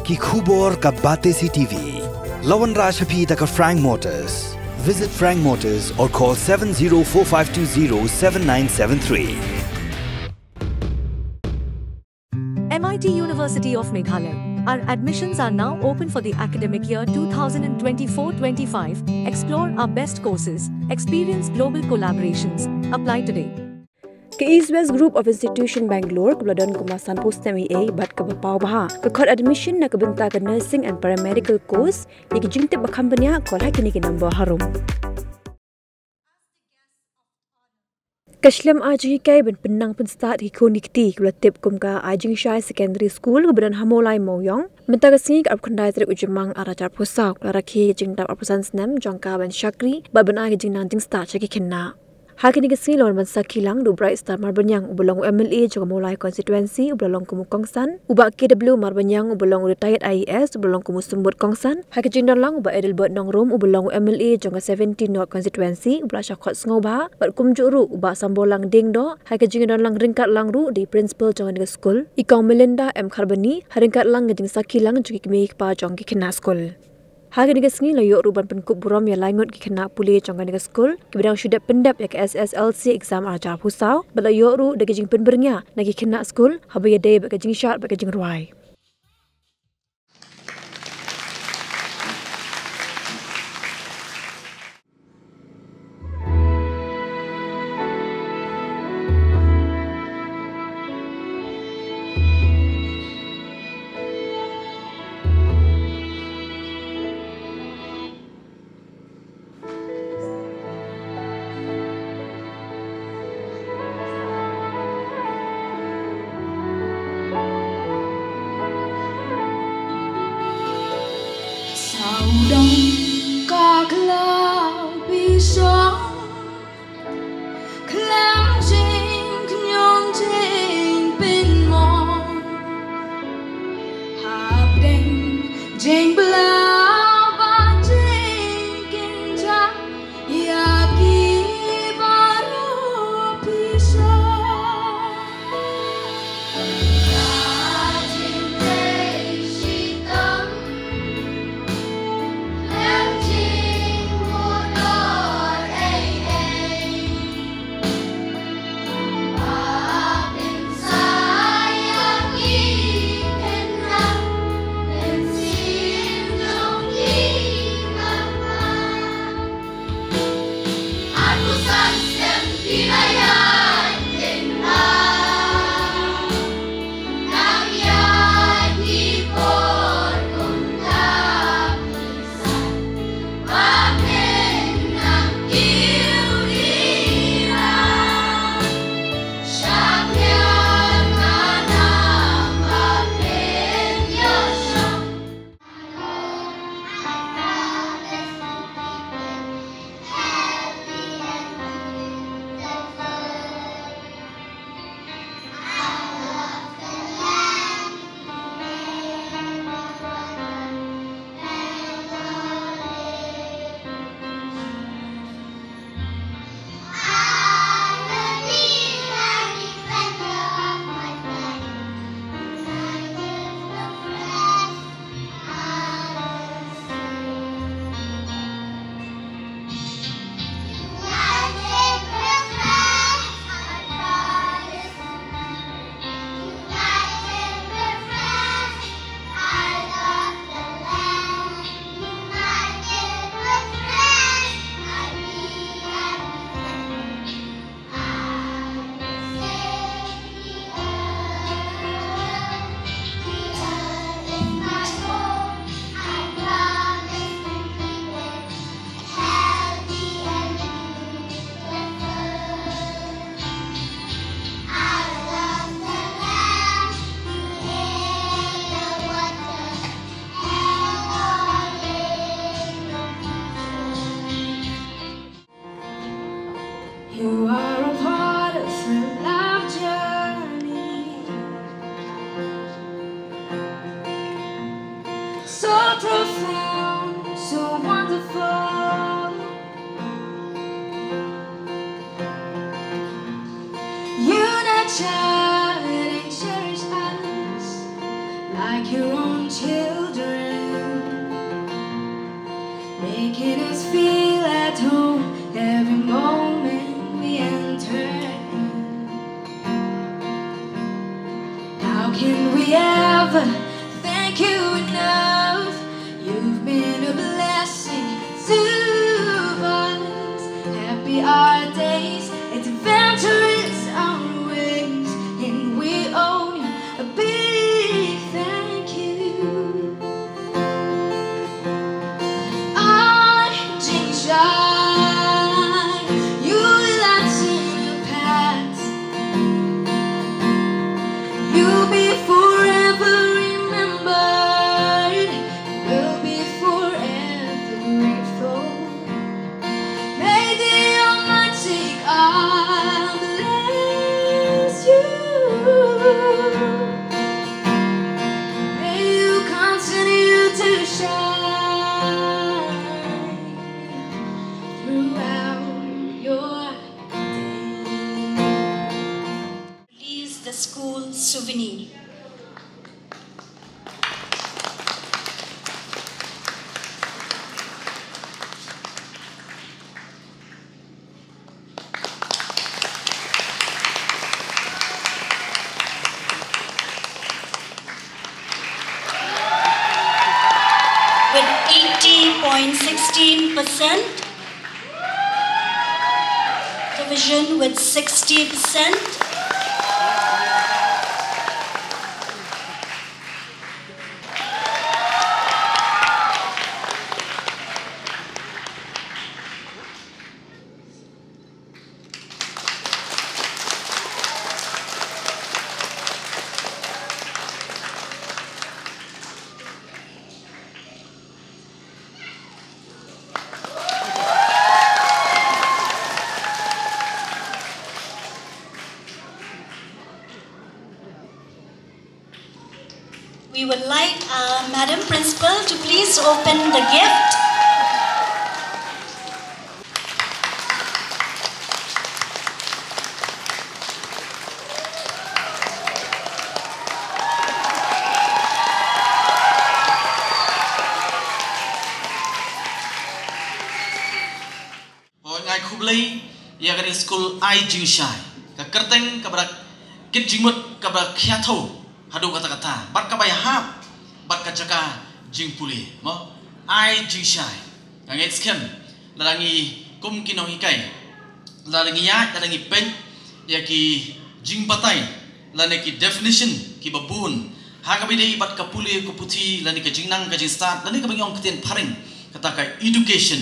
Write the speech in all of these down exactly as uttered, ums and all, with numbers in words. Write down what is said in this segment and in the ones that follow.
Ki khubor ka Batesi T V. La wanrah sha phi da ka Frank Motors. Visit Frank Motors or call seven zero four five two zero seven nine seven three. M I T University of Meghalaya. Our admissions are now open for the academic year two thousand twenty-four twenty-five. Explore our best courses, experience global collaborations. Apply today. Ka East West Group of Institution Bangalore, kaba la don kumba sanphew snem eiei bad kaba paw bha, ka khot admission na ka bynta ka nursing and paramedical course. Ïa ki jingtip ba kham bniah, call ha kine ki number harum. Ka shlem ai jinghikai ban pynnang pynstad ïa ki khun ki kti, kaba la tip kum ka Ai Jingshai Secondary School, kaba don ha Mawlai Mawiong, mynta ka sngi ka arphew khyndai tarik u Jymmang arhajar arphew saw, ka la rakhe ka jingdap arphew san snem jong ka ban shakri bad ban ai ka jingnang jingstad sha ki khynnah. Ha kine ki sngi la wan ban sakhi lang da u Bright Star Marbaniang, uba long u M L A jong ka Mawlai constituency, uba la long kum u kongsan, u Bah K W Marbaniang, uba long u retired I A S, uba la long kum u symbud kongsan. Ha ka jingdon lang u Bah Adelbert Nongrum, uba long u M L A jong ka seventeen North constituency, uba la shah khot sngewbha bad kumjuh ruh u Bah Sambolang Diengdoh ha ka jingdon lang ryngkat lang ruh da i principal jong kane ka skul, i Kong Melinda M Kharbani, ha ryngkat lang ka jingsakhi lang jong ki kmie ki kpa jong ki khynnah skul. Ha kane ka sngi la ïoh ruh ban pynkup burom ïa lai ngut ki khynnah pule jong kane ka skul kiba dang shu dep pyndep ïa ka S S L C exam arhajar arphew saw, bad la ïoh ruh da ka jingpynbyrngia na ki khynnah skul haba ïadei bad ka jingshad bad ka jingrwai. Sawdong ka khlaw pisa, khlem jingkñion jingpynmong, hapdeng jingblaw bad jingkynjah ïa ki baroh pisa. You are a part of the life journey. So profound, so wonderful. You nurtured and cherished us. Like your own children, making us feel at home every moment we enter. How can we ever thank you enough? You've been a blessing to us. Happy our days, adventurous our ways, and we owe you a big thank you. Ai Jingshai, you will answer your past. You'll be forever remembered. We'll be forever grateful. May the Almighty God bless you. May you continue to shine throughout your days. Release the school souvenir. With eighty point sixteen percent, division with sixty percent. We would like uh, Madam Principal to please open the gift. Hooid, nga ai khublei ïa kane ka skul Ai Jingshai. Ka kyrteng kaba da kit jingmut, kaba da khia thew haduh katta katta. Bad kaba ïahap bad ka jaka jingpule, mo? Ai Jingshai. Nga ngeit skhem lada ngi kum ki nonghikai, lada ngi ïaid, lada ngi peit ïa ki jingbatai lane ki definition kiba bun ha kaba ïadei bad ka pule ka puthi lane ka jingnang ka jingstad lane kaba ngi ong ktien phareng kata ka education.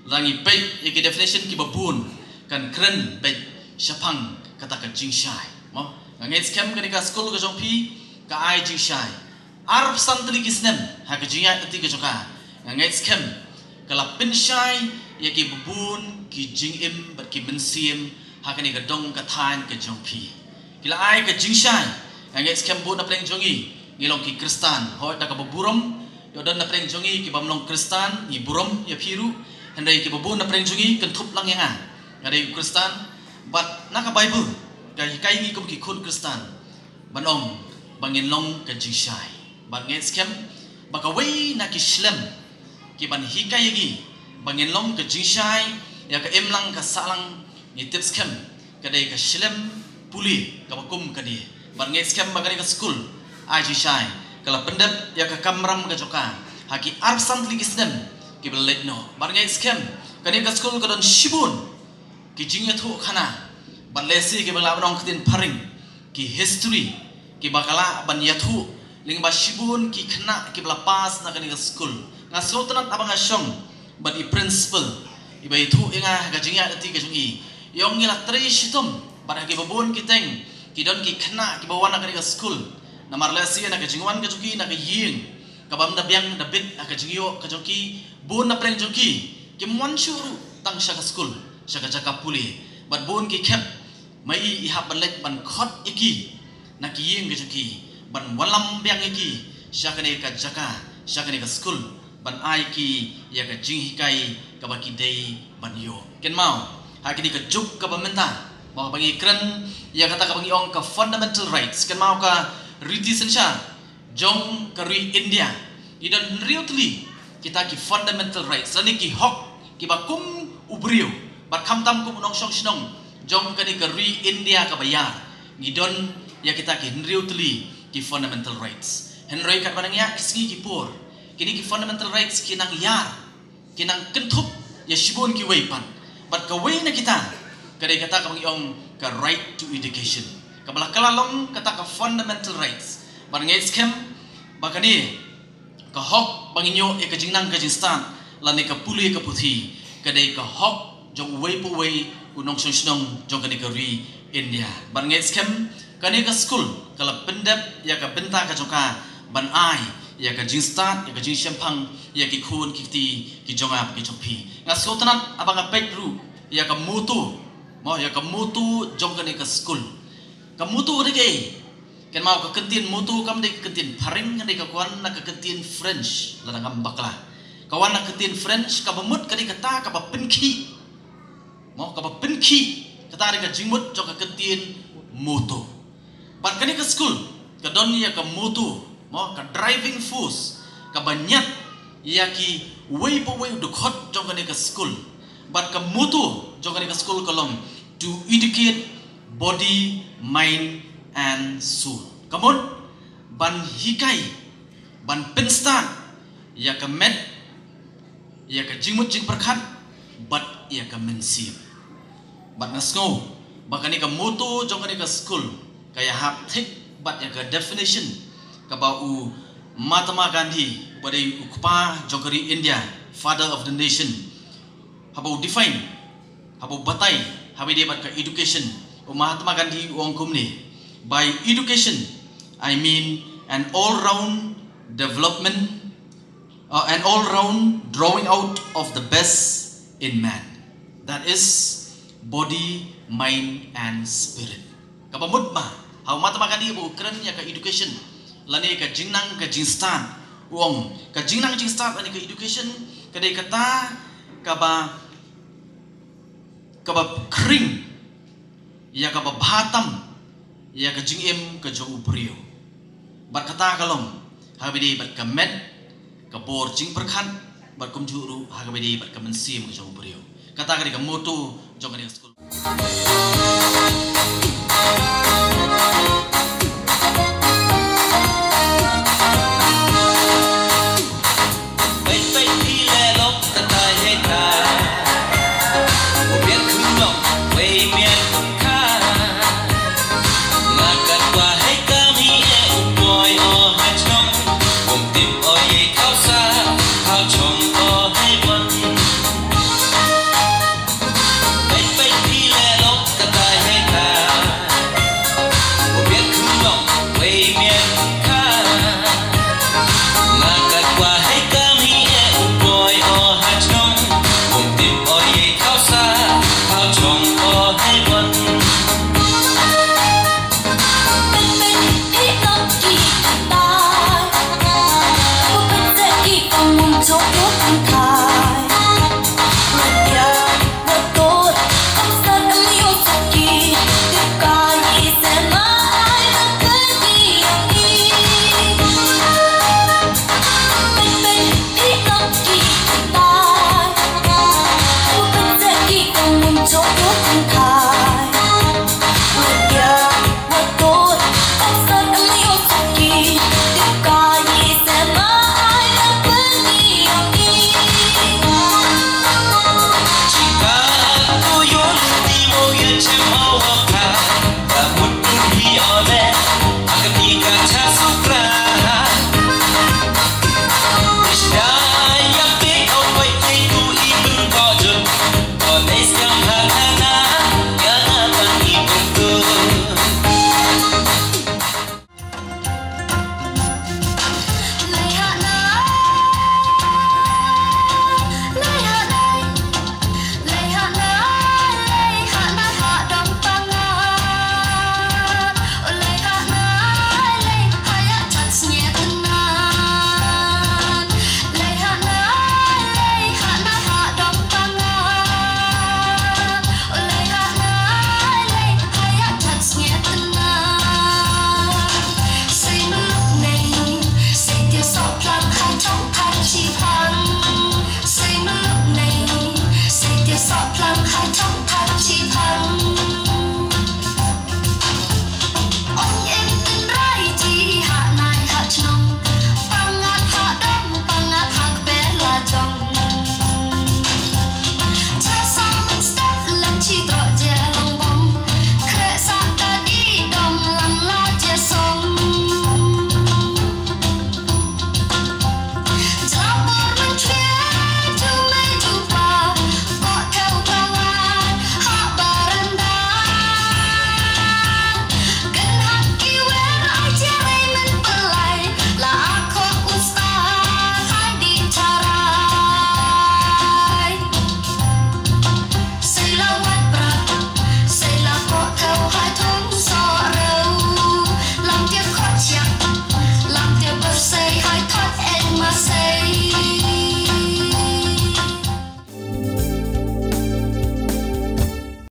Lada ngi peit ïa ki definition kiba bun, kan kren beit shaphang kata ka jingshai, mo? Nga ngeit skhem kane ka skul ka jong phi ka ai jingshai. Arphew san tylli ki snem ha ka jingïaid lynti ka jong ka, nga ngeit skhem ka la pynshai ïa kiba bun ki jingim bad ki mynsiem ha kane ka dong ka thaiñ ka jong phi. Ki la ai ka jingshai. Nga ngeit skhem bun na pdeng jong ngi ngi long ki Khristan. Hooid, da kaba burom, ïoh don na pdeng jong ngi kiba ym long Khristan, ngi burom ïa phi ruh. Hynrei kiba bun na pdeng jong ngi kynthup lang ïa nga, nga dei u Khristan. Bad na ka Baibl ka hikai ngi kum ki khun Khristan ban ong ba ngin long ka jingshai. Bad nga ngeit skhem ba kawei na ki shlem kiban hikai ïa ngi ba ngin long ka jingshai ïa ka imlang ka sahlang, ngi tip skhem ka dei ka shlem pule kaba kum kane. Bad nga ngeit skhem ba kane ka skul Ai Jingshai ka la pyndep ïa ka kamram ka jong ka ha ki arphew san tylli ki snem kiba la leit noh. Bad nga ngeit skhem kane ka skul ka don shibun ki jingïathuhkhana bad lehse kiba lah ban ong ktien phareng, ki history kiba ka lah ban ïathuh lyngba shibun ki khynnah kiba la pass na kane ka skul. Nga sngewtynnat haba nga shong bad i principal iba ïathuh ïa nga ha ka jingïaid lynti ka jong i. I ong ngi la trei shitom bad ha kiba bun ki teng ki don ki khynnah kiba wan na kane ka skul. Namar lehse na ka jingwan ka jong ki na ka ïing kaba ym da biang da bit ha ka jingïoh ka jong ki, bun na pdeng jong ki kim wan shuh ruh tang sha ka skul, sha ka jaka pule. Bad bun ki khep ma i i hap ban leit ban khot ïa ki na ki ïing ka jong ki ban wallam biang ïa ki sha kane ka jaka, sha kane ka skul, ban ai ki ïa ka jinghikai kaba ki dei ban ïoh. Kynmaw, ha kine ka juk kaba mynta, ba haba ngi kren ïa kata kaba ngi ong ka fundamental rights, kynmaw ka riti synshar jong ka ri India, ngi don hynriew tylli kita ki fundamental rights, lane ki hok kiba kum u briew bad khamtam kum u nongshong shnong jong kane ka ri India kaba ïar. Ngi don ïa kita ki hynriew tylli ki fundamental rights. Hynrei katba nang ïa ki sngi ki por, kine ki fundamental rights ki nang ïar, ki nang kynthup ïa shibun kiwei pat. Bad kawei na kita ka dei kata kaba ngi ong ka right to education, kaba la kylla long kata ka fundamental rights. Bad nga ngeit skhem ba kane ka hok ba ngin ïoh ïa ka jingnang ka jingstad lane ka pule ka puthi ka dei ka hok jong uwei pa uwei u nongshong shnong jong kane ka ri India. Bad nga ngeit skhem kane ka skul ka la pyndep ïa ka bynta ka jong ka ban ai ïa ka jingstad, ïa ka jingshemphang ïa ki khun ki kti ki jong nga bad ki jong phi. Nga sngewtynnat haba nga peit ruh ïa ka motto, mo, ïa ka motto jong kane ka skul. Ka motto ka dei kaei? Kynmaw, ka kyntien motto kam dei ka kyntien phareng, ka dei ka wan na ka kyntien French, lada ngam bakla. Ka wan na ka kyntien French, kaba mut ka dei kata kaba pynkhih. Mo, kaba pynkhih, kata dei ka jingmut jong ka kyntien motto. Bad kane ka skul ka don ïa ka motto, mo, ka driving force kaba ñiad ïa kiwei pa uwei u dkhot jong kane ka skul. Bad ka motto jong kane ka skul ka long to educate body, mind and soul. Ka mut ban hikai, ban pynstad ïa ka met, ïa ka jingmut jingpyrkhat bad ïa ka mynsiem. Bad nga sngew ba kane ka motto jong kane ka skul ka ïahap thik bad ïa ka definition kaba u Mahatma Gandhi, uba dei u kpa jong ka ri India, father of the nation, haba u define, haba u batai ha kaba ïadei bad ka education, u Mahatma Gandhi u ong kumne: "By education I mean an all-round development, uh, an all-round drawing out of the best in man, that is, body, mind and spirit." Kaba mut ba ha u Mahatma Gandhi ba u kren ïa ka education lane ka jingnang ka jingstad, u ong ka jingnang jingstad lane ka education ka dei kata kaba, kaba khring ïa kaba bha tam ïa ka jingim ka jong u briew. Bad kata ka long ha kaba ïadei bad ka met, ka bor jingpyrkhat, bad kumjuh ruh ha kaba ïadei bad ka mynsiem ka jong u briew. Kata ka dei ka motto jong kane ka skul.